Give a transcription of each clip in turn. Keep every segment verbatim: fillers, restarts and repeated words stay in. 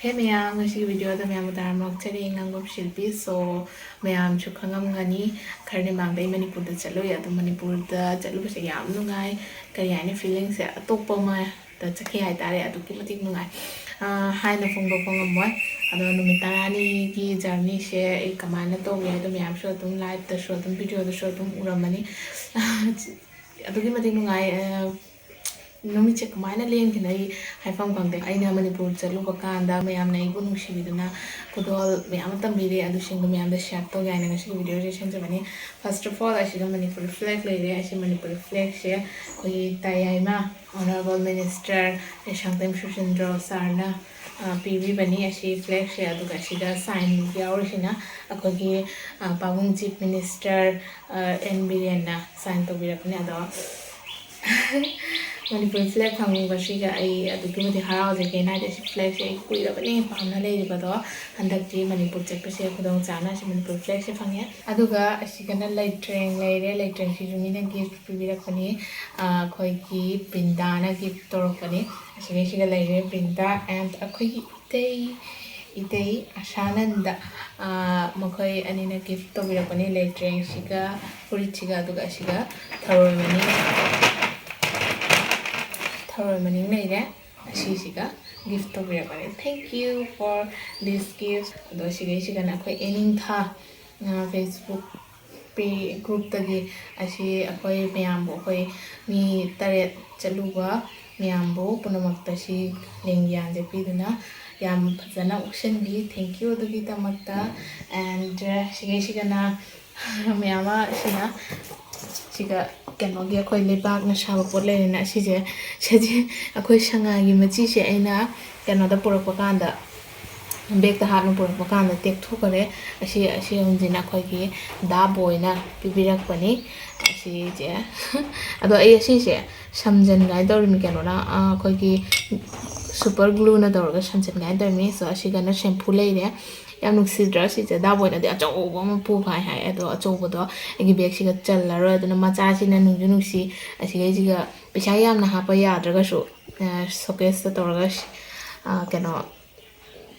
ꯍꯦ ꯃꯌꯥꯝ, ꯉꯁꯤꯒꯤ video ꯗ ꯃꯌꯥꯝꯕꯨ ꯇꯔꯥꯝꯅ ꯑꯣꯛꯆꯔꯤ꯫ ꯉꯥꯡꯕꯝ ꯁꯤꯜꯄꯤ꯫ So, ꯃꯌꯥꯝꯁꯨ ꯈꯪꯉꯝꯒꯅꯤ, ꯈꯔꯅꯤ ꯃꯃꯥꯡꯗ ꯑꯩ ꯃꯅꯤꯄꯨꯔꯗ ꯆꯠꯂꯨꯏ꯫ ꯑꯗꯨ ꯃꯅꯤꯄꯨꯔꯗ ꯆꯠꯂꯨꯕꯁꯦ ꯌꯥꯝ ꯅꯨꯡꯉꯥꯏ, ꯀꯔꯤ ꯍꯥꯏꯅꯤ, feeling ꯁꯦ ꯑꯇꯣꯞꯄ ꯑꯃꯗ ꯆꯠꯈꯤ ꯍꯥꯏꯇꯥꯔꯦ꯫ ꯑꯗꯨꯛꯀꯤ ꯃꯇꯤꯛ ꯅꯨꯡꯉꯥꯏ, ꯑꯥ, ꯍꯥꯏꯅ ꯐꯣꯡꯗꯣꯛꯄ ꯉꯝꯃꯣꯏ꯫ ꯑꯗꯣ ꯅꯨꯃꯤꯠ ꯇꯔꯥꯅꯤꯒꯤ journey ꯁꯦ ꯑꯩ ꯀꯃꯥꯏꯅ ꯇꯧꯒꯦ ꯍꯥꯏꯗꯣ ꯃꯌꯥꯝꯁꯨ ꯑꯗꯨꯝ live ꯇꯁꯨ ꯑꯗꯨꯝ video ꯗꯁꯨ ꯑꯗꯨꯝ ꯎꯔꯝꯃꯅꯤ꯫ ꯑꯗꯨꯛꯀꯤ ꯃꯇꯤꯛ ꯅꯨꯡꯉꯥꯏ꯫ ꯑꯥ, ꯅꯨꯃꯤꯠꯁꯦ ꯀꯃꯥꯏꯅ ꯂꯦꯟꯈꯤꯅꯣ ꯑꯩ ꯍꯥꯏꯐꯝ ꯈꯪꯗꯦ꯫ ꯑꯩꯅ ꯃꯅꯤꯄꯨꯔ ꯆꯠꯂꯨꯕ ꯀꯥꯟꯗ ꯃꯌꯥꯝꯅ ꯑꯩꯕꯨ ꯅꯨꯡꯁꯤꯕꯤꯗꯨꯅ ꯈꯨꯗꯣꯜ ꯃꯌꯥꯝ ꯑꯃ ꯇꯝꯕꯤꯔꯦ, ꯑꯗꯨꯁꯤꯡꯗꯣ ꯃꯌꯥꯝꯗ share ꯇꯧꯒꯦ ꯍꯥꯏꯅ ꯉꯁꯤꯒꯤ video ꯁꯦ ꯁꯦꯝꯖꯕꯅꯤ꯫ First of all, ꯑꯁꯤꯗ ꯃꯅꯤꯄꯨꯔ flag ꯂꯩꯔꯦ꯫ ꯑꯁꯤ ꯃꯅꯤꯄꯨꯔ flag ꯁꯦ ꯑꯩꯈꯣꯏꯒꯤ ꯇꯌꯥꯏꯃ Honourable Minister Leishangthem Surchandra sir ꯅ, ꯑ, ꯄꯤꯕꯤꯕꯅꯤ ꯑꯁꯤ flag ꯁꯦ꯫ ꯑꯗꯨꯒ ꯑꯁꯤꯗ sign ꯌꯥꯎꯔꯤꯁꯤꯅ ꯑꯩꯈꯣꯏꯒꯤ, ꯑ, ꯄꯥꯕꯨꯡ Chief Minister, ꯑ, ꯑꯦꯟ ꯕꯤꯔꯦꯟꯅ sign ꯇꯧꯕꯤꯔꯛꯄꯅꯦ꯫ ꯑꯗꯣ ꯃꯅꯤꯄꯨꯔ flag ꯐꯪꯕꯁꯤꯒ ꯑꯩ ꯑꯗꯨꯛꯀꯤ ꯃꯇꯤꯛ ꯍꯔꯥꯎꯖꯩ꯫ ꯀꯩꯅꯣ ꯍꯥꯏꯗꯤ, ꯁꯤ flag ꯁꯦ ꯑꯩ ꯀꯨꯏꯔꯕꯅꯤ ꯄꯥꯝꯅ ꯂꯩꯔꯤꯕꯗꯣ꯫ ꯍꯟꯗꯛꯇꯤ ꯃꯅꯤꯄꯨꯔ ꯆꯠꯄꯁꯦ ꯈꯨꯗꯣꯡ ꯆꯥꯅ ꯑꯁꯤ ꯃꯅꯤꯄꯨꯔ flag ꯁꯦ ꯐꯪꯉꯦ꯫ ꯑꯗꯨꯒ ꯑꯁꯤꯒꯅ ꯂꯩꯇ꯭ꯔꯦꯡ ꯂꯩꯔꯦ꯫ ꯂꯩꯇ꯭ꯔꯦꯡꯁꯤꯁꯨ ꯃꯤꯅ gift ꯄꯤꯕꯤꯔꯛꯄꯅꯤ꯫ ꯑꯥ, ꯑꯩꯈꯣꯏꯒꯤ ꯕ꯭ꯔꯤꯟꯗꯥꯅ gift ꯇꯧꯔꯛꯄꯅꯤ꯫ ꯑꯁꯤꯒꯩꯁꯤꯒ ꯂꯩꯔꯦ, ꯕ꯭ꯔꯤꯟꯗꯥ and ꯑꯩꯈꯣꯏꯒꯤ ꯏꯇꯩ, ꯏꯇꯩ ꯑꯁꯥꯅꯟꯗ, ꯑꯥ, ꯃꯈꯣꯏ ꯑꯅꯤꯅ gift ꯇꯧꯕꯤꯔꯛꯄꯅꯤ꯫ ꯂꯩꯇ꯭ꯔꯦꯡꯁꯤꯒ, ꯐꯨꯔꯤꯠꯁꯤꯒ, ꯑꯗꯨꯒ ꯑꯁꯤꯒ ꯊꯔꯣꯏ ꯃꯅꯤꯡ, ꯊꯔꯣꯏ ꯃꯅꯤꯡ ꯂꯩꯔꯦ꯫ ꯑꯁꯤꯁꯤꯒ gift ꯇꯧꯕꯤꯔꯛꯄꯅꯤ꯫ Thank you for this gift. ꯑꯗꯣ ꯁꯤꯒꯩꯁꯤꯒꯅ ꯑꯩꯈꯣꯏ ꯑꯦꯅꯤꯡꯊꯥ, ꯑ, Facebook page group ꯇꯒꯤ ꯑꯁꯤ ꯑꯩꯈꯣꯏ ꯃꯌꯥꯝꯕꯨ, ꯑꯩꯈꯣꯏ ꯃꯤ ꯇꯔꯦꯠ ꯆꯠꯂꯨꯕ ꯃꯌꯥꯝꯕꯨ ꯄꯨꯝꯅꯃꯛꯇ ꯁꯤ ꯂꯦꯡꯌꯥꯟꯁꯦ ꯄꯤꯗꯨꯅ ꯌꯥꯝ ꯐꯖꯅ ꯑꯣꯛꯁꯟꯕꯤ꯫ Thank you ꯑꯗꯨꯒꯤꯗꯃꯛꯇ꯫ And, ꯑ, ꯁꯤꯒꯩꯁꯤꯒꯅ ꯃꯌꯥꯝ ꯑꯃ ꯁꯤꯅ ꯁꯤꯒ ꯀꯩꯅꯣꯒꯤ ꯑꯩꯈꯣꯏ ꯂꯩꯕꯥꯛꯅ ꯁꯥꯕ ꯄꯣꯠ ꯂꯩꯔꯦꯅ, ꯑꯁꯤꯁꯦ, ꯁꯤꯁꯦ ꯑꯩꯈꯣꯏ ꯁꯉꯥꯏꯒꯤ ꯃꯆꯤꯁꯦ ꯑꯩꯅ ꯀꯩꯅꯣꯗ ꯄꯨꯔꯛꯄ ꯀꯥꯟꯗ, bag ꯇ ꯍꯥꯞꯅ ꯄꯨꯔꯛꯄ ꯀꯥꯟꯗ ꯇꯦꯛꯊꯣꯛꯈꯔꯦ꯫ ꯑꯁꯤ, ꯑꯁꯤ ꯑꯍꯨꯝꯁꯤꯅ ꯑꯩꯈꯣꯏꯒꯤ ꯗꯥ ꯕꯣꯏꯅ ꯄꯤꯕꯤꯔꯛꯄꯅꯤ꯫ ꯑꯁꯤꯁꯦ, ꯑꯗꯣ ꯑꯩ ꯑꯁꯤꯁꯦ ꯁꯝꯖꯟ ꯀꯥꯏꯅ ꯇꯧꯔꯤꯃꯤ ꯀꯩꯅꯣꯅ, ꯑ, ꯑꯩꯈꯣꯏꯒꯤ super glue ꯅ ꯇꯧꯔꯒ ꯁꯝꯖꯟ ꯀꯥꯏꯅ ꯇꯧꯔꯤꯃꯤ꯫ So, ꯑꯁꯤꯒꯅ shampoo ꯂꯩꯔꯦ꯫ ꯌꯥꯝ ꯅꯨꯡꯁꯤꯗ꯭ꯔꯥ? ꯁꯤꯁꯦ ꯗꯥ ꯕꯣꯏꯅꯗꯤ ꯑꯆꯧꯕ ꯑꯃ ꯄꯨꯈꯥꯏ ꯍꯥꯏ, ꯑꯗꯣ ꯑꯆꯧꯕꯗꯣ ꯑꯩꯒꯤ bag ꯁꯤꯒ ꯆꯜꯂꯔꯣꯏ, ꯑꯗꯨꯅ ꯃꯆꯥꯁꯤꯅ ꯅꯨꯡꯁꯨ ꯅꯨꯡꯁꯤ꯫ ꯑꯁꯤꯒꯩꯁꯤꯒ ꯄꯩꯁꯥ ꯌꯥꯝꯅ ꯍꯥꯞꯄ ꯌꯥꯗ꯭ꯔꯒꯁꯨ, ꯑ, showcase ꯇ ꯇꯧꯔꯒ, ꯑ, ꯀꯩꯅꯣ,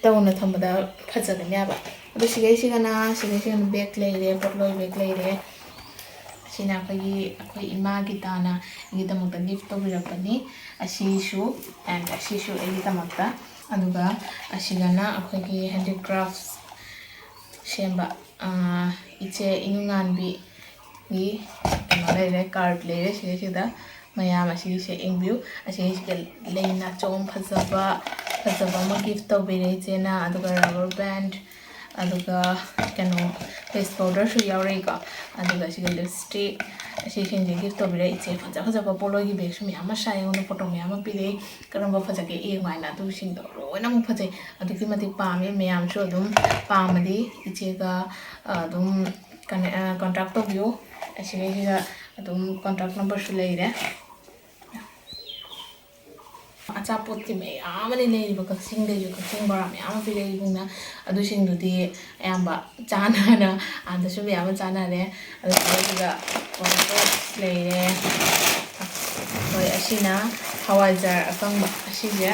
ꯇꯧꯅ ꯊꯝꯕꯗ ꯐꯖꯒꯅꯦꯕ꯫ ꯑꯗꯣ ꯁꯤꯒꯩꯁꯤꯒꯅ, ꯁꯤꯒꯩꯁꯤꯒꯅ bag ꯂꯩꯔꯦ, ꯄꯣꯠꯂꯣꯏ bag ꯂꯩꯔꯦ꯫ ꯑꯁꯤꯅ ꯑꯩꯈꯣꯏꯒꯤ, ꯑꯩꯈꯣꯏ ꯏꯃꯥ ꯒꯤꯇꯥꯅ ꯑꯩꯒꯤꯗꯃꯛꯇ gift ꯇꯧꯕꯤꯔꯛꯄꯅꯤ꯫ ꯑꯁꯤꯁꯨ, and ꯑꯁꯤꯁꯨ ꯑꯩꯒꯤꯗꯃꯛꯇ꯫ ꯑꯗꯨꯒ ꯑꯁꯤꯒꯅ ꯑꯩꯈꯣꯏꯒꯤ handicrafts ꯁꯦꯝꯕ, ꯑꯥ, ꯏꯆꯦ ꯏꯅꯨꯉꯥꯟꯕꯤꯒꯤ ꯀꯩꯅꯣ ꯂꯩꯔꯦ, card ꯂꯩꯔꯦ꯫ ꯁꯤꯒꯩꯁꯤꯗ ꯃꯌꯥꯝ ꯑꯁꯤꯒꯤꯁꯦ ꯌꯦꯡꯕꯤꯌꯨ꯫ ꯑꯁꯤꯒꯩꯁꯤꯗ ꯂꯩ ꯅꯥꯆꯣꯝ ꯐꯖꯕ, ꯐꯖꯕ ꯑꯃ gift ꯇꯧꯕꯤꯔꯦ ꯏꯆꯦꯅ꯫ ꯑꯗꯨꯒ rubber band, ꯑꯗꯨꯒ ꯀꯩꯅꯣ, face powderꯁꯨ ꯌꯥꯎꯔꯛꯏꯀꯣ꯫ ꯑꯗꯨꯒ ꯁꯤꯒ lipstick, ꯑꯁꯤꯁꯤꯡꯁꯦ gift ꯇꯧꯕꯤꯔꯦ ꯏꯆꯦ꯫ ꯐꯖ ꯐꯖꯕ ꯄꯣꯠꯂꯣꯏꯒꯤ bagꯁꯨ ꯃꯌꯥꯝ ꯑꯃ ꯁꯥꯏ꯫ ꯑꯩꯉꯣꯟꯗ photo ꯃꯌꯥꯝ ꯑꯃ ꯄꯤꯔꯛꯏ, ꯀꯔꯝꯕ ꯐꯖꯒꯦ ꯌꯦꯡꯉꯣ ꯍꯥꯏꯅ꯫ ꯑꯗꯨꯁꯤꯡꯗꯣ ꯂꯣꯏꯅꯃꯛ ꯐꯖꯩ, ꯑꯗꯨꯛꯀꯤ ꯃꯇꯤꯛ ꯄꯥꯝꯃꯦ꯫ ꯃꯌꯥꯝꯁꯨ ꯑꯗꯨꯝ ꯄꯥꯝꯃꯗꯤ ꯏꯆꯦꯒ, ꯑ, ꯑꯗꯨꯝ ꯀꯅꯦ-, ꯑ, contact ꯇꯧꯕꯤꯌꯨ꯫ ꯑꯁꯤꯒꯩꯁꯤꯗ ꯑꯗꯨꯝ contact numberꯁꯨ ꯂꯩꯔꯦ꯫ ꯑꯆꯥꯄꯣꯠꯇꯤ ꯃꯌꯥꯝ ꯑꯃꯅꯤ ꯂꯩꯔꯤꯕ ꯀꯛꯆꯤꯡꯗꯩꯁꯨ, ꯀꯛꯆꯤꯡ ꯕꯣꯔꯥ ꯃꯌꯥꯝ ꯑꯃ ꯄꯤꯔꯛꯏ ꯏꯕꯨꯡꯅ꯫ ꯑꯗꯨꯁꯤꯡꯗꯨꯗꯤ ꯑꯌꯥꯝꯕ ꯆꯥꯅꯅ ꯑꯥꯗꯁꯨ ꯃꯌꯥꯝ ꯑꯃ ꯆꯥꯅꯔꯦ꯫ ꯑꯗꯨꯒ ꯂꯩꯔꯦ꯫ ꯍꯣꯏ, ꯑꯁꯤꯅ ꯍꯋꯥꯏꯖꯥꯔ ꯑꯀꯪꯕ꯫ ꯑꯁꯤꯁꯦ,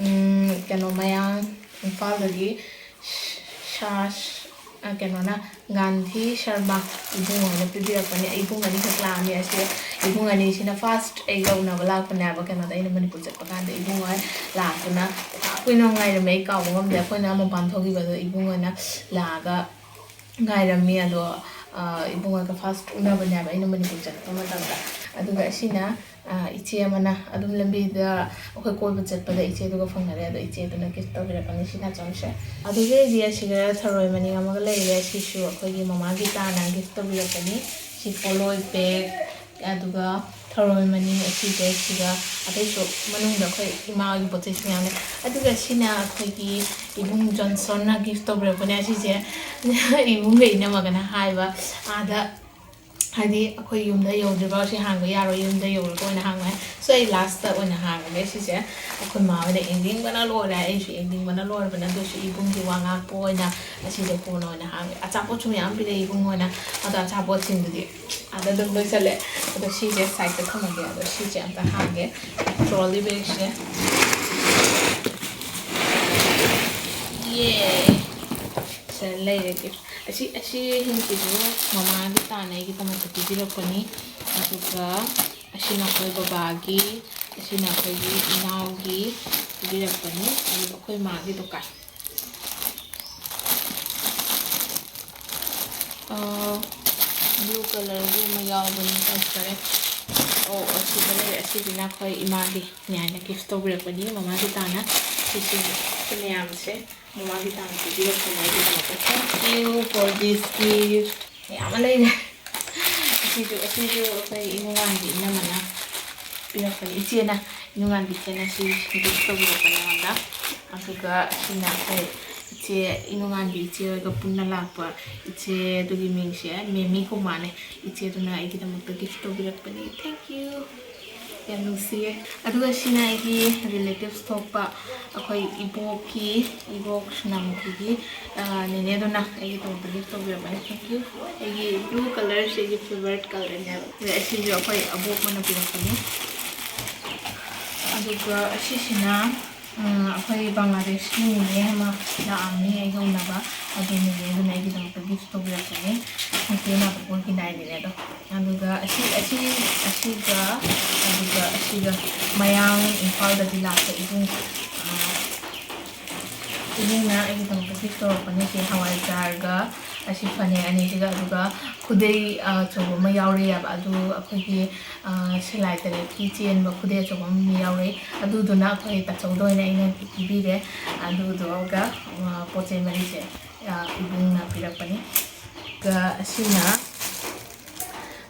ꯎꯝ, ꯀꯩꯅꯣ, ꯃꯌꯥꯡ ꯏꯝꯐꯥꯜꯗꯒꯤ ꯁꯥꯁ-, ꯑ, ꯀꯩꯅꯣꯅ, ꯒꯥꯟꯙꯤ ꯁꯔꯃ ꯏꯕꯨꯡꯉꯣꯅ ꯄꯤꯕꯤꯔꯛꯄꯅꯦ꯫ ꯏꯕꯨꯡ ꯑꯅꯤꯈꯛ ꯂꯥꯛꯑꯝꯃꯦ꯫ ꯑꯁꯤ ꯏꯕꯨꯡ ꯑꯅꯤꯁꯤꯅ first ꯑꯩꯒ ꯎꯅꯕ ꯂꯥꯛꯄꯅꯦꯕ꯫ ꯀꯩꯅꯣꯗ, ꯑꯩꯅ ꯃꯅꯤꯄꯨꯔ ꯆꯠꯄ ꯀꯥꯟꯗ ꯏꯕꯨꯡꯉꯣ ꯂꯥꯛꯇꯨꯅ ꯄꯩꯁꯥ ꯀꯨꯏꯅ ꯉꯥꯏꯔꯝꯃꯦ꯫ ꯑꯩ ꯀꯥꯎꯕ ꯉꯝꯗꯦ꯫ ꯑꯩꯈꯣꯏꯅ ꯃꯄꯥꯟ ꯊꯣꯛꯈꯤꯕꯗꯣ ꯏꯕꯨꯡꯉꯣꯅ ꯂꯥꯛꯑꯒ ꯉꯥꯏꯔꯝꯃꯤ꯫ ꯑꯗꯣ, ꯑ, ꯏꯕꯨꯡꯉꯣꯒ first ꯎꯅꯕꯅꯦꯕ ꯑꯩꯅ ꯃꯅꯤꯄꯨꯔ ꯆꯠꯄ ꯃꯇꯝꯗ꯫ ꯑꯗꯨꯒ ꯑꯁꯤꯅ, ꯑ, ꯏꯆꯦ ꯑꯃꯅ ꯑꯗꯨꯝ ꯂꯝꯕꯤꯗ ꯑꯩꯈꯣꯏ ꯀꯣꯏꯕ ꯆꯠꯄꯗ ꯏꯆꯦꯗꯨꯒ ꯐꯪꯅꯔꯦ꯫ ꯑꯗꯣ ꯏꯆꯦꯗꯨꯅ gift ꯇꯧꯕꯤꯔꯛꯄꯅꯤ ꯁꯤ ꯅꯥꯆꯣꯝꯁꯦ꯫ ꯑꯗꯨꯗꯩꯗꯤ ꯑꯁꯤꯗ ꯊꯔꯣꯏ ꯃꯅꯤꯡ ꯑꯃꯒ ꯂꯩꯔꯦ꯫ ꯁꯤꯁꯨ ꯑꯩꯈꯣꯏꯒꯤ ꯃꯃꯥ ꯒꯤꯇꯥꯅ gift ꯇꯧꯕꯤꯔꯛꯄꯅꯤ꯫ ꯁꯤ ꯄꯣꯠꯂꯣꯏ bag, ꯑꯗꯨꯒ ꯊꯔꯣꯏ ꯃꯅꯤꯡ ꯑꯁꯤꯁꯦ, ꯁꯤꯒ ꯑꯇꯩꯁꯨ ꯃꯅꯨꯡꯗ ꯑꯩꯈꯣꯏ ꯏꯃꯥꯒꯤ ꯄꯣꯠ ꯆꯩꯁꯨ ꯃꯌꯥꯝ ꯂꯩ꯫ ꯑꯗꯨꯒ ꯁꯤꯅ ꯑꯩꯈꯣꯏꯒꯤ ꯏꯕꯨꯡ ꯖꯣꯟꯁꯟꯅ gift ꯇꯧꯕꯤꯔꯛꯄꯅꯦ꯫ ꯑꯁꯤꯁꯦ ꯏꯕꯨꯡꯒ ꯏꯅꯝꯃꯒꯅ ꯍꯥꯏꯕ, ꯑꯥꯗ, ꯍꯥꯏꯗꯤ, ꯑꯩꯈꯣꯏ ꯌꯨꯝꯗ ꯌꯧꯗ꯭ꯔꯤꯕ ꯁꯤ ꯍꯥꯡꯕ ꯌꯥꯔꯣꯏ, ꯌꯨꯝꯗ ꯌꯧꯔꯒ ꯑꯣꯏꯅ ꯍꯥꯡꯕ ꯍꯥꯏ꯫ So, ꯑꯩ lastꯇ ꯑꯣꯏꯅ ꯍꯥꯡꯉꯒꯦ ꯁꯤꯁꯦ꯫ ꯑꯩꯈꯣꯏ ꯃꯥ ꯍꯣꯏꯅ ꯌꯦꯡꯅꯤꯡꯕꯅ ꯂꯣꯏꯔꯦ, ꯑꯩꯁꯨ ꯌꯦꯡꯅꯤꯡꯕꯅ ꯂꯣꯏꯔꯕꯅꯦ꯫ ꯑꯗꯨꯁꯨ ꯏꯕꯨꯡꯒꯤ ꯋꯥ ꯉꯥꯛꯄ ꯑꯣꯏꯅ ꯑꯁꯤꯁꯦ ꯀꯣꯟꯅ ꯑꯣꯏꯅ ꯍꯥꯡꯉꯦ꯫ ꯑꯆꯥꯄꯣꯠꯁꯨ ꯃꯌꯥꯝ ꯄꯤꯔꯛꯑꯦ ꯏꯕꯨꯡ ꯍꯣꯏꯅ꯫ ꯑꯗꯣ ꯑꯆꯥꯄꯣꯠꯁꯤꯡꯗꯨꯗꯤ ꯑꯥꯗ ꯑꯗꯨꯝ ꯂꯣꯏꯁꯜꯂꯦ꯫ ꯑꯗꯣ ꯁꯤꯁꯦ sideꯇ ꯊꯝꯃꯒꯦ꯫ ꯑꯗꯣ ꯁꯤꯁꯦ ꯑꯝꯇ ꯍꯥꯡꯒꯦ, trolley bagꯁꯦ꯫ ꯂꯩꯔꯦ꯫ ꯑꯁꯤ ꯑꯁꯤ ꯍꯤꯡꯁꯤꯁꯨ ꯃꯃꯥꯒꯤ ꯇꯥꯟꯅ ꯑꯩꯒꯤꯗꯃꯛꯇ ꯄꯤꯕꯤꯔꯛꯄꯅꯤ꯫ ꯑꯗꯨꯒ ꯑꯁꯤꯅ ꯑꯩꯈꯣꯏ ꯕꯕꯥꯒꯤ, ꯑꯁꯤꯅ ꯑꯩꯈꯣꯏꯒꯤ ꯏꯅꯥꯎꯒꯤ ꯄꯤꯕꯤꯔꯛꯄꯅꯤ꯫ ꯑꯗꯨꯒ ꯑꯩꯈꯣꯏ ꯃꯥꯒꯤ ꯗꯨꯀꯥꯟ꯫ ꯕ꯭ꯂꯨ ꯀꯂꯔꯒꯤ ꯑꯃ ꯌꯥꯎꯕꯅꯤ, ꯀꯥꯎꯈ꯭ꯔꯦ꯫ ꯑꯣ, ꯑꯁꯤꯗ ꯂꯩꯔꯦ꯫ ꯑꯁꯤꯁꯤꯅ ꯑꯩꯈꯣꯏ ꯏꯃꯥꯒꯤ ꯅꯤꯌꯥꯏꯅ ꯒꯤꯐ ꯇꯧꯕꯤꯔꯛꯄꯅꯤ, ꯃꯃꯥꯒꯤ ꯇꯥꯟꯅ꯫ ꯁꯤꯁꯦ, ꯁꯤ ꯃꯌꯥꯝꯁꯦ ꯃꯃꯥꯒꯤ ꯇꯥꯟꯅ ꯄꯤꯕꯤꯔꯛꯄꯅꯦ ꯑꯩꯒꯤꯗꯃꯛꯇ꯫ Thank you for this gift. ꯃꯌꯥꯝ ꯑꯃ ꯂꯩꯔꯦ꯫ ꯑꯁꯤꯁꯨ ꯑꯁꯤꯁꯨ ꯑꯩꯈꯣꯏ ꯏꯅꯨꯡꯉꯥꯟꯕꯤ ꯏꯅꯝꯃꯅ ꯄꯤꯔꯛꯄꯅꯤ, ꯏꯆꯦꯅ, ꯏꯅꯨꯡꯉꯥꯟꯕꯤ ꯏꯆꯦꯅ ꯁꯤ ꯒꯤꯐ ꯇꯧꯕꯤꯔꯛꯄꯅꯦ ꯑꯩꯉꯣꯟꯗ꯫ ꯑꯗꯨꯒ ꯁꯤꯅ ꯑꯩꯈꯣꯏ ꯏꯆꯦ ꯏꯅꯨꯡꯉꯥꯟꯕꯤ ꯏꯆꯦ ꯍꯣꯏꯒ ꯄꯨꯟꯅ ꯂꯥꯛꯄ ꯏꯆꯦ, ꯑꯗꯨꯒꯤ ꯃꯤꯡꯁꯦ ꯃꯦꯃꯤ ꯀꯨꯃꯥꯔꯅꯦ꯫ ꯏꯆꯦꯗꯨꯅ ꯑꯩꯒꯤꯗꯃꯛꯇ ꯒꯤꯐ ꯇꯧꯕꯤꯔꯛꯄꯅꯤ꯫ Thank you. ꯌꯥꯝ ꯅꯨꯡꯁꯤꯌꯦ꯫ ꯑꯗꯨꯒ ꯁꯤꯅ ꯑꯩꯒꯤ ꯔꯤꯂꯦꯇꯤꯚꯁ ꯊꯣꯛꯄ ꯑꯩꯈꯣꯏ ꯏꯕꯣꯛꯀꯤ, ꯏꯕꯣꯛ ꯁꯅꯥꯃꯨꯈꯤꯒꯤ, ꯑ, ꯅꯦꯅꯦꯗꯨꯅ ꯑꯩꯒꯤꯗꯃꯛꯇ ꯒꯤꯐ ꯇꯧꯕꯤꯔꯛꯄꯅꯤ꯫ Thank you. ꯑꯩꯒꯤ ꯕ꯭ꯂꯨ ꯀꯂꯔꯁꯦ ꯑꯩꯒꯤ ꯐꯦꯚꯔꯥꯏꯠ ꯀꯂꯔꯅꯦꯕ꯫ ꯑꯗ ꯑꯁꯤꯁꯨ ꯑꯩꯈꯣꯏ ꯑꯕꯣꯛ ꯑꯃꯅ ꯄꯤꯔꯛꯄꯅꯤ꯫ ꯑꯗꯨꯒ ꯑꯁꯤꯁꯤꯅ, ꯎꯝ, ꯑꯩꯈꯣꯏ ꯕꯪꯒ꯭ꯂꯥꯗꯦꯁꯀꯤ ꯅꯦꯅꯦ ꯑꯃ ꯂꯥꯛꯑꯝꯃꯤ ꯑꯩꯒ ꯎꯅꯕ꯫ ꯑꯗꯨ ꯅꯦꯅꯦꯗꯨꯅ ꯑꯩꯒꯤꯗꯃꯛꯇ ꯒꯤꯐ ꯇꯧꯕꯤꯔꯛꯄꯅꯦ꯫ ꯃꯆꯦ ꯃꯥꯕꯨ ꯄꯣꯠꯀꯤ ꯅꯥꯏꯗꯦꯅꯦ ꯑꯗꯣ꯫ ꯑꯗꯨꯒ ꯑꯁꯤ, ꯑꯁꯤ, ꯑꯁꯤꯒ, ꯑꯗꯨꯒ ꯑꯁꯤꯒ ꯃꯌꯥꯡ ꯏꯝꯐꯥꯜꯗꯒꯤ ꯂꯥꯛꯄ ꯏꯕꯨꯡ, ꯑ, ꯏꯕꯨꯡꯅ ꯑꯩꯒꯤꯗꯃꯛꯇ ꯒꯤꯐ ꯇꯧꯔꯛꯄꯅꯦ꯫ ꯁꯤ ꯍꯋꯥꯏꯖꯥꯔꯒ ꯑꯁꯤ ꯐꯅꯦꯛ ꯑꯅꯤꯁꯤꯒ, ꯑꯗꯨꯒ ꯈꯨꯗꯩ, ꯑ, ꯑꯆꯧꯕ ꯑꯃ ꯌꯥꯎꯔꯤꯑꯕ꯫ ꯑꯗꯨ ꯑꯩꯈꯣꯏꯒꯤ, ꯑ, ꯁꯤꯂꯥꯏ ꯇꯔꯦꯠꯀꯤ ꯆꯦꯟꯕ ꯈꯨꯗꯩ ꯑꯆꯧꯕ ꯑꯃ ꯌꯥꯎꯔꯛꯏ꯫ ꯑꯗꯨꯗꯨꯅ ꯑꯩꯈꯣꯏ ꯇꯥꯆꯧꯗ ꯑꯣꯏꯅ ꯑꯩꯅ ꯄꯤꯕꯤꯔꯦ꯫ ꯑꯗꯨꯗꯨꯒ, ꯑ, ꯄꯣꯠ ꯆꯩ ꯃꯔꯤꯁꯦ, ꯑ, ꯏꯕꯨꯡꯅ ꯄꯤꯔꯛꯄꯅꯤ꯫ ꯑꯗꯨꯒ ꯑꯁꯤꯅ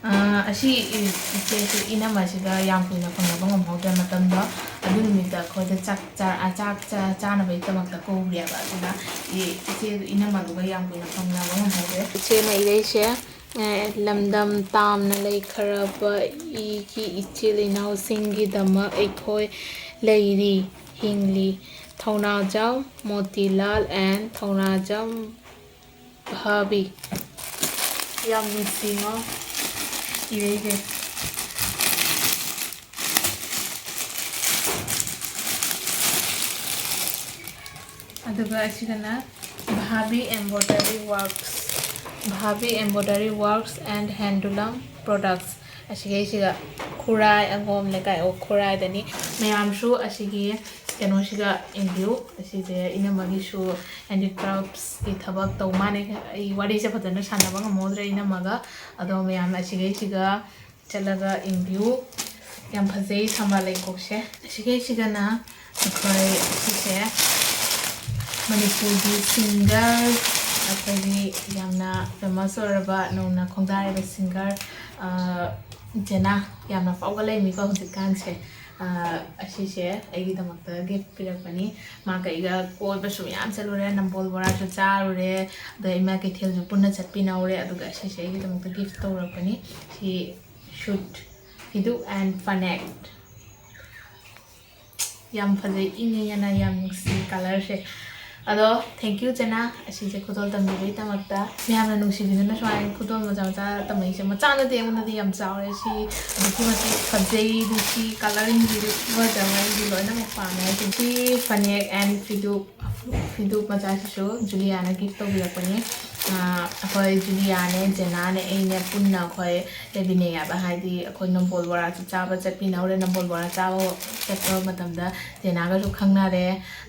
ꯑꯥ, ꯑꯁꯤ ꯏ-, ꯏꯆꯦꯁꯦ ꯏꯅꯝꯃꯁꯤꯒ ꯌꯥꯝ ꯀꯨꯏꯅ ꯐꯪꯅꯕ ꯉꯝꯍꯧꯗ꯭ꯔꯦ ꯃꯇꯝꯗꯣ꯫ ꯑꯗꯨ ꯅꯨꯃꯤꯠꯇ ꯑꯩꯈꯣꯏꯗ ꯆꯥꯛ ꯆꯥ-, ꯑ, ꯆꯥꯛ ꯆꯥ-, ꯆꯥꯅꯕꯒꯤꯗꯃꯛꯇ ꯀꯧꯔꯦꯕ꯫ ꯑꯗꯨꯅ ꯏ-, ꯏꯆꯦ ꯏꯅꯝꯃꯗꯨꯒ ꯌꯥꯝ ꯀꯨꯏꯅ ꯐꯪꯅꯕ ꯉꯝꯍꯧꯗ꯭ꯔꯦ꯫ ꯏꯆꯦꯅ ꯏꯔꯩꯁꯦ, ꯑꯦ, "ꯂꯝꯗꯝ ꯇꯥꯝꯅ ꯂꯩꯈ꯭ꯔꯕ ꯏꯒꯤ ꯏꯆꯤꯜ ꯏꯅꯥꯎꯁꯤꯡꯒꯤꯗꯃꯛ ꯑꯩꯈꯣꯏ ꯂꯩꯔꯤ, ꯍꯤꯡꯂꯤ꯫ ꯊꯧꯅꯥꯖꯝ ꯃꯣꯇꯤꯂꯥꯜ and ꯊꯧꯅꯥꯖꯝ ꯍꯥꯕꯤ"꯫ ꯌꯥꯝ ꯅꯨꯡꯁꯤꯉꯣ ꯏꯔꯩꯁꯦ꯫ ꯑꯗꯨꯒ ꯑꯁꯤꯒꯅ Bhabhi Embroidery Works, Bhabhi Embroidery Works and Handloom Products꯫ ꯑꯁꯤꯒꯩꯁꯤꯒ ꯈꯨꯔꯥꯏ, ꯑꯪꯒꯣꯝ ꯂꯩꯀꯥꯏ ꯑꯣ ꯈꯨꯔꯥꯏꯗꯅꯤ꯫ ꯃꯌꯥꯝꯁꯨ ꯑꯁꯤꯒꯤ ꯀꯩꯅꯣꯁꯤꯒ ꯌꯦꯡꯕꯤꯌꯨ꯫ ꯑꯁꯤꯁꯦ ꯏꯅꯝꯃꯒꯤꯁꯨ handicraftsꯀꯤ ꯊꯕꯛ ꯇꯧ ꯃꯥꯅꯦ꯫ ꯑꯩ ꯋꯥꯔꯤꯁꯦ ꯐꯖꯅ ꯁꯥꯟꯅꯕ ꯉꯝꯍꯧꯗ꯭ꯔꯦ ꯏꯅꯝꯃꯒ꯫ ꯑꯗꯣ ꯃꯌꯥꯝꯅ ꯑꯁꯤꯒꯩꯁꯤꯒ ꯆꯠꯂꯒ ꯌꯦꯡꯕꯤꯌꯨ꯫ ꯌꯥꯝ ꯐꯖꯩ ꯊꯝꯕꯥꯜ ꯂꯩꯈꯣꯛꯁꯦ꯫ ꯑꯁꯤꯒꯩꯁꯤꯒꯅ ꯑꯩꯈꯣꯏ ꯁꯤꯁꯦ ꯃꯅꯤꯄꯨꯔꯒꯤ singer, ꯑꯩꯈꯣꯏꯒꯤ ꯌꯥꯝꯅ famous ꯑꯣꯏꯔꯕ ꯅꯧꯅ ꯈꯣꯡꯗꯥꯔꯤꯕ singer, ꯑ, ꯖꯦꯅꯥ, ꯌꯥꯝꯅ ꯐꯥꯎꯒꯠꯂꯛꯏꯅꯤꯀꯣ ꯍꯧꯖꯤꯛꯀꯥꯟꯁꯦ꯫ ꯑ, ꯑꯁꯤꯁꯦ ꯑꯩꯒꯤꯗꯃꯛꯇ gift ꯄꯤꯔꯛꯄꯅꯤ꯫ ꯃꯥꯒ ꯑꯩꯒ ꯀꯣꯏꯕꯁꯨ ꯃꯌꯥꯝ ꯆꯠꯂꯨꯔꯦ, ꯅꯝꯕꯣꯜ ꯕꯣꯔꯥꯁꯨ ꯆꯥꯔꯨꯔꯦ, ꯑꯗ ꯏꯃꯥ ꯀꯩꯊꯦꯜꯁꯨ ꯄꯨꯟꯅ ꯆꯠꯃꯤꯟꯅꯍꯧꯔꯦ꯫ ꯑꯗꯨꯒ ꯑꯁꯤꯁꯦ ꯑꯩꯒꯤꯗꯃꯛꯇ gift ꯇꯧꯔꯛꯄꯅꯤ꯫ ꯁꯤ suit, ꯐꯤꯗꯨꯛ and ꯐꯅꯦꯛ꯫ ꯌꯥꯝ ꯐꯖꯩ, ꯏꯪꯉꯤꯉꯅ ꯌꯥꯝ ꯅꯨꯡꯁꯤ colourꯁꯦ꯫ ꯑꯗꯣ thank you ꯖꯦꯅꯥ, ꯑꯁꯤꯁꯦ ꯈꯨꯗꯣꯜ ꯇꯝꯕꯤꯕꯒꯤꯗꯃꯛꯇ꯫ ꯃꯌꯥꯝꯅ ꯅꯨꯡꯁꯤꯕꯤꯗꯨꯅ ꯁꯨꯃꯥꯏꯅ ꯈꯨꯗꯣꯜ ꯃꯆꯥ ꯃꯆꯥ ꯇꯝꯃꯛꯏꯁꯦ꯫ ꯃꯆꯥ ꯅꯠꯇꯦ, ꯑꯩꯉꯣꯟꯗꯗꯤ ꯌꯥꯝ ꯆꯥꯎꯔꯦ꯫ ꯁꯤ ꯑꯗꯨꯛꯀꯤ ꯃꯇꯤꯛ ꯐꯖꯩ, ꯅꯨꯡꯁꯤ, colourꯁꯤꯡꯁꯤꯁꯨ ꯐꯖꯕ, ꯑꯩꯗꯤ ꯂꯣꯏꯅꯃꯛ ꯄꯥꯝꯃꯦ꯫ ꯑꯗꯨꯗꯤ ꯐꯅꯦꯛ and ꯐꯤꯗꯨꯛ, ꯐꯤꯗꯨꯛ ꯃꯆꯥꯁꯤꯁꯨ ꯖꯨꯂꯤꯌꯥꯅ gift ꯇꯧꯕꯤꯔꯛꯄꯅꯤ꯫ ꯑꯥ, ꯑꯩꯈꯣꯏ ꯖꯨꯂꯤꯌꯥꯅꯦ, ꯖꯦꯅꯥꯅꯦ, ꯑꯩꯅꯦ ꯄꯨꯟꯅ ꯑꯩꯈꯣꯏ ꯂꯩꯃꯤꯟꯅꯩ ꯍꯥꯏꯕ, ꯍꯥꯏꯗꯤ ꯑꯩꯈꯣꯏ ꯅꯝꯕꯣꯜ ꯕꯣꯔꯥꯁꯨ ꯆꯥꯕ ꯆꯠꯃꯤꯟꯅꯧꯔꯦ꯫ ꯅꯝꯕꯣꯜ ꯕꯣꯔꯥ ꯆꯥꯕ ꯆꯠꯄ ꯃꯇꯝꯗ ꯖꯦꯅꯥꯒꯁꯨ ꯈꯪꯅꯔꯦ,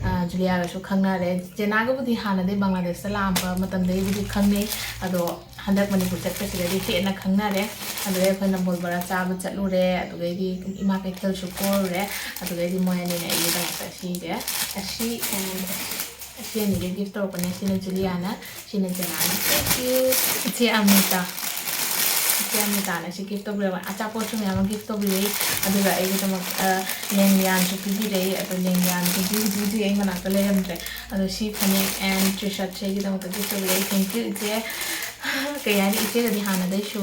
ꯑꯥ, ꯖꯨꯂꯤꯌꯥꯒꯁꯨ ꯈꯪꯅꯔꯦ꯫ ꯖꯦꯅꯥꯒꯕꯨꯗꯤ ꯍꯥꯟꯅꯗꯤ ꯕꯪꯒ꯭ꯂꯥꯗꯦꯁꯇ ꯂꯥꯛꯑꯝꯕ ꯃꯇꯝꯗꯒꯤꯕꯨꯗꯤ ꯈꯪꯅꯩ, ꯑꯗꯣ ꯍꯟꯗꯛ ꯃꯅꯤꯄꯨꯔ ꯆꯠꯄꯁꯤꯗꯗꯤ ꯍꯦꯟꯅ ꯈꯪꯅꯔꯦ꯫ ꯑꯗꯨꯗꯩ ꯑꯩꯈꯣꯏ ꯅꯝꯕꯣꯜ ꯕꯣꯔꯥ ꯆꯥꯕ ꯆꯠꯂꯨꯔꯦ, ꯑꯗꯨꯗꯩꯗꯤ ꯏꯃꯥ ꯀꯩꯊꯦꯜꯁꯨ ꯀꯣꯏꯔꯨꯔꯦ, ꯑꯗꯨꯗꯩꯗꯤ ꯃꯣꯏ ꯑꯅꯤꯅ ꯑꯩꯒꯤꯗꯃꯛꯇ ꯑꯁꯤꯁꯦ, ꯑꯁꯤ and ꯑꯁꯤ ꯑꯅꯤꯗꯤ gift ꯇꯧꯔꯛꯄꯅꯦ꯫ ꯁꯤꯅ ꯖꯨꯂꯤꯌꯥꯅ, ꯁꯤꯅ ꯖꯦꯅꯥꯅ꯫ Thank you꯫ ꯏꯆꯦ ꯑꯃꯤꯇꯥ, ꯏꯆꯦ ꯑꯃꯤꯇꯥꯅ ꯁꯤ gift ꯇꯧꯕꯤꯔꯛꯄ꯫ ꯑꯆꯥꯄꯣꯠꯁꯨ ꯃꯌꯥꯝ ꯑꯃ gift ꯇꯧꯕꯤꯔꯛꯏ꯫ ꯑꯗꯨꯒ ꯑꯩꯒꯤꯗꯃꯛ, ꯑ, ꯂꯦꯡꯌꯥꯟꯁꯨ ꯄꯤꯕꯤꯔꯛꯏ꯫ ꯑꯗꯣ ꯂꯦꯡꯌꯥꯟꯗꯨꯗꯤ ꯍꯧꯖꯤꯛ ꯍꯧꯖꯤꯛ ꯑꯩ ꯃꯅꯥꯛꯇ ꯂꯩꯔꯝꯗ꯭ꯔꯦ꯫ ꯑꯗꯣ ꯁꯤ ꯐꯅꯦꯛ and T-shirtꯁꯦ ꯑꯩꯒꯤꯗꯃꯛꯇ gift ꯇꯧꯕꯤꯔꯛꯏ꯫ Thank you ꯏꯆꯦ꯫ ꯀꯩ ꯍꯥꯏꯅꯤ, ꯏꯆꯦꯒꯗꯤ ꯍꯥꯟꯅꯗꯩꯁꯨ,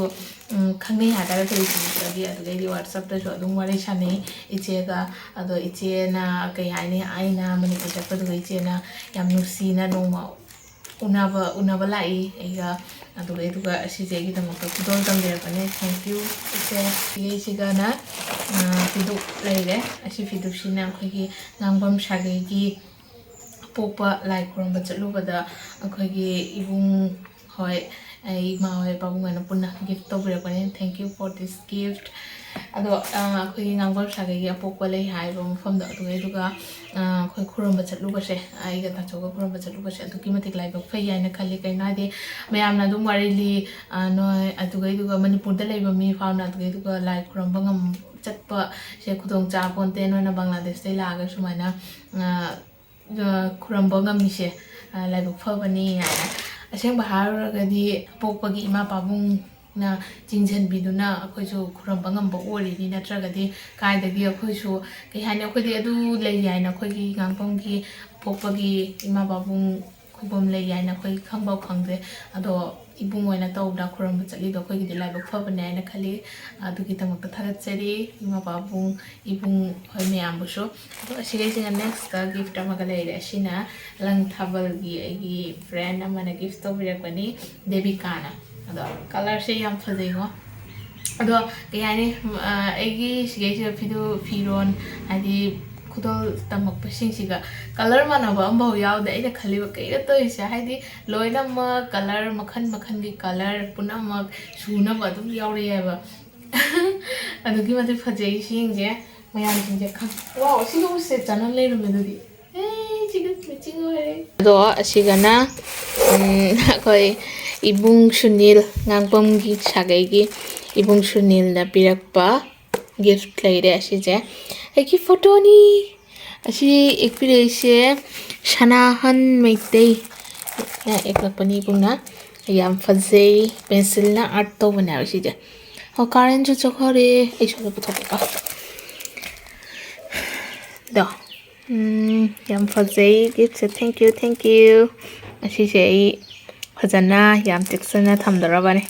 ꯎꯝ, ꯈꯪꯅꯩ ꯍꯥꯏꯇꯥꯔꯦ, Facebookꯇꯒꯤ꯫ ꯑꯗꯨꯗꯩꯗꯤ WhatsAppꯇꯁꯨ ꯑꯗꯨꯝ ꯋꯥꯔꯤ ꯁꯥꯟꯅꯩ ꯏꯆꯦꯒ꯫ ꯑꯗꯣ ꯏꯆꯦꯅ, ꯀꯩ ꯍꯥꯏꯅꯤ, ꯑꯩꯅ ꯃꯅꯤꯄꯨꯔ ꯆꯠꯄꯗꯨꯒ ꯏꯆꯦꯅ ꯌꯥꯝ ꯅꯨꯡꯁꯤꯅ ꯅꯣꯡꯃ ꯎꯅꯕ, ꯎꯅꯕ ꯂꯥꯛꯏ ꯑꯩꯒ꯫ ꯑꯗꯨꯒ, ꯑꯗꯨꯒ ꯑꯁꯤꯁꯦ ꯑꯩꯒꯤꯗꯃꯛꯇ ꯈꯨꯗꯣꯜ ꯇꯝꯕꯤꯔꯛꯄꯅꯦ꯫ Thank you ꯏꯆꯦ꯫ ꯁꯤꯒꯩꯁꯤꯒꯅ, ꯑ, ꯐꯤꯗꯨꯛ ꯂꯩꯔꯦ꯫ ꯑꯁꯤ ꯐꯤꯗꯨꯛꯁꯤꯅ ꯑꯩꯈꯣꯏꯒꯤ ꯉꯥꯡꯐꯝ ꯁꯥꯒꯩꯒꯤ ꯄꯣꯛꯄ ꯂꯥꯏ ꯈꯨꯔꯨꯝꯕ ꯆꯠꯂꯨꯕꯗ ꯑꯩꯈꯣꯏꯒꯤ ꯏꯕꯨꯡ ꯍꯣꯏ, ꯑꯩ ꯏꯃꯥ ꯍꯣꯏ, ꯄꯥꯕꯨꯡ ꯍꯣꯏꯅ ꯄꯨꯟꯅ gift ꯇꯧꯕꯤꯔꯛꯄꯅꯦ꯫ Thank you for this gift. ꯑꯗꯣ, ꯑ, ꯑꯩꯈꯣꯏꯒꯤ ꯉꯥꯡꯕꯝ ꯁꯥꯒꯩꯒꯤ ꯑꯄꯣꯛꯄ ꯂꯩ ꯍꯥꯏꯕ ꯃꯐꯝꯗꯣ ꯑꯗꯨꯒꯩꯗꯨꯒ, ꯑ, ꯑꯩꯈꯣꯏ ꯈꯨꯔꯨꯝꯕ ꯆꯠꯂꯨꯕꯁꯦ, ꯑꯩꯒ ꯇꯥꯆꯧꯒ ꯈꯨꯔꯨꯝꯕ ꯆꯠꯂꯨꯕꯁꯦ ꯑꯗꯨꯛꯀꯤ ꯃꯇꯤꯛ ꯂꯥꯏꯕꯛ ꯐꯩ ꯍꯥꯏꯅ ꯈꯜꯂꯤ꯫ ꯀꯩꯅꯣ ꯍꯥꯏꯗꯤ, ꯃꯌꯥꯝꯅ ꯑꯗꯨꯝ ꯋꯥꯔꯤ ꯂꯤ, ꯑ, ꯅꯣꯏ ꯑꯗꯨꯒꯩꯗꯨꯒ, ꯃꯅꯤꯄꯨꯔꯗ ꯂꯩꯕ ꯃꯤ ꯐꯥꯎꯅ ꯑꯗꯨꯒꯩꯗꯨꯒ ꯂꯥꯏ ꯈꯨꯔꯨꯝꯕ ꯉꯝ-, ꯆꯠꯄꯁꯦ ꯈꯨꯗꯣꯡ ꯆꯥꯄꯣꯟꯇꯦ꯫ ꯅꯣꯏꯅ ꯕꯪꯒ꯭ꯂꯥꯗꯦꯁꯇꯩ ꯂꯥꯛꯑꯒ ꯁꯨꯃꯥꯏꯅ, ꯑ, ꯑ, ꯈꯨꯔꯨꯝꯕ ꯉꯝꯃꯤꯁꯦ, ꯑ, ꯂꯥꯏꯕꯛ ꯐꯕꯅꯤ ꯍꯥꯏꯅ꯫ ꯑꯁꯦꯡꯕ ꯍꯥꯏꯔꯨꯔꯒꯗꯤ, ꯑꯄꯣꯛꯄꯒꯤ ꯏꯃꯥ ꯄꯥꯕꯨꯡꯅ ꯆꯤꯡꯁꯤꯟꯕꯤꯗꯨꯅ ꯑꯩꯈꯣꯏꯁꯨ ꯈꯨꯔꯨꯝꯕ ꯉꯝꯕ ꯑꯣꯏꯔꯤꯅꯤ꯫ ꯅꯠꯇ꯭ꯔꯒꯗꯤ ꯀꯥꯏꯗꯒꯤ ꯑꯩꯈꯣꯏꯁꯨ, ꯀꯩ ꯍꯥꯏꯅꯤ, ꯑꯩꯈꯣꯏꯗꯤ ꯑꯗꯨ ꯂꯩ ꯍꯥꯏꯅ, ꯑꯩꯈꯣꯏꯒꯤ ꯉꯥꯡꯐꯝꯒꯤ ꯑꯄꯣꯛꯄꯒꯤ ꯏꯃꯥ ꯄꯥꯕꯨꯡ ꯈꯨꯕꯝ ꯂꯩ ꯍꯥꯏꯅ ꯑꯩꯈꯣꯏ ꯈꯪꯐꯥꯎ ꯈꯪꯗꯦ꯫ ꯑꯗꯣ ꯏꯕꯨꯡ ꯑꯣꯏꯅ ꯇꯧꯗꯅ ꯈꯨꯔꯨꯝꯕ ꯆꯠꯂꯤꯗꯣ ꯑꯩꯈꯣꯏꯒꯤꯗꯤ ꯂꯥꯏꯕꯛ ꯐꯕꯅꯦ ꯍꯥꯏꯅ ꯈꯜꯂꯤ꯫ ꯑꯗꯨꯒꯤꯗꯃꯛꯇ ꯊꯥꯒꯠꯆꯔꯤ ꯏꯃꯥ ꯄꯥꯕꯨꯡ, ꯏꯕꯨꯡ ꯍꯣꯏ ꯃꯌꯥꯝꯕꯨꯁꯨ꯫ ꯑꯗꯣ ꯑꯁꯤꯒꯩꯁꯤꯅ next gift ꯑꯃꯒ ꯂꯩꯔꯦ꯫ ꯑꯁꯤꯅ ꯂꯪ ꯊꯥꯕꯜꯒꯤ ꯑꯩꯒꯤ friend ꯑꯃꯅ gift ꯇꯧꯕꯤꯔꯛꯄꯅꯤ, ꯗꯦꯕꯤꯀꯥꯅ꯫ ꯑꯗꯣ colourꯁꯦ ꯌꯥꯝ ꯐꯖꯩꯉꯣ꯫ ꯑꯗꯣ ꯀꯩ ꯍꯥꯏꯅꯤ, ꯑ, ꯑꯩꯒꯤ ꯁꯤꯒꯩꯁꯤꯗ ꯐꯤꯗꯨ-, ꯐꯤꯔꯣꯟ, ꯍꯥꯏꯗꯤ ꯈꯨꯗꯣꯜ ꯇꯝꯃꯛꯄꯁꯤꯡꯁꯤꯒ colour ꯃꯥꯟꯅꯕ ꯑꯃꯐꯥꯎ ꯌꯥꯎꯗꯦ꯫ ꯑꯩꯅ ꯈꯜꯂꯤꯕ ꯀꯩꯅꯣ ꯇꯧꯔꯤꯁꯦ, ꯍꯥꯏꯗꯤ ꯂꯣꯏꯅꯃꯛ colour ꯃꯈꯜ ꯃꯈꯜꯒꯤ colour ꯄꯨꯝꯅꯃꯛ ꯁꯨꯅꯕ ꯑꯗꯨꯝ ꯌꯥꯎꯔꯛꯑꯦꯕ꯫ ꯑꯗꯨꯛꯀꯤ ꯃꯇꯤꯛ ꯐꯖꯩ ꯁꯤꯁꯤꯡꯁꯦ, ꯃꯌꯥꯝꯁꯤꯡꯁꯦ ꯈꯪ-, wow, ꯁꯤꯒꯨꯝꯕꯁꯦ ꯆꯥꯅ ꯂꯩꯔꯝꯃꯦ ꯑꯗꯨꯗꯤ꯫ ꯑꯦ, ꯁꯤꯒ matching ꯑꯣꯏꯔꯦ꯫ ꯑꯗꯣ ꯑꯁꯤꯒꯅ, ꯎꯝ, ꯑꯩꯈꯣꯏ ꯏꯕꯨꯡ ꯁꯨꯅꯤꯜ, ꯉꯥꯡꯐꯝꯒꯤ ꯁꯥꯒꯩꯒꯤ ꯏꯕꯨꯡ ꯁꯨꯅꯤꯜꯅ ꯄꯤꯔꯛꯄ gift ꯂꯩꯔꯦ꯫ ꯑꯁꯤꯁꯦ ꯑꯩꯒꯤ photoꯅꯤ꯫ ꯑꯁꯤ ꯌꯦꯛꯄꯤꯔꯛꯏꯁꯦ ꯁꯅꯥꯍꯟ ꯃꯩꯇꯩꯅ ꯌꯦꯛꯂꯛꯄꯅꯤ ꯏꯕꯨꯡꯅ꯫ ꯌꯥꯝ ꯐꯖꯩ, pencilꯅ art ꯇꯧꯕꯅꯦꯕ ꯁꯤꯁꯦ꯫ ꯑꯣ, ꯀꯥꯔꯦꯟꯁꯨ ꯆꯣꯛꯍꯧꯔꯦ, ꯑꯩ ꯁꯣꯝꯗ ꯄꯨꯊꯣꯛꯀꯦꯀꯣ꯫ ꯑꯗꯣ, ꯎꯝ, ꯌꯥꯝ ꯐꯖꯩ giftꯁꯦ, thank you, thank you꯫ ꯑꯁꯤꯁꯦ ꯑꯩ ꯐꯖꯅ ꯌꯥꯝ ꯆꯦꯛꯁꯤꯟꯅ ꯊꯝꯗꯣꯔꯕꯅꯦ꯫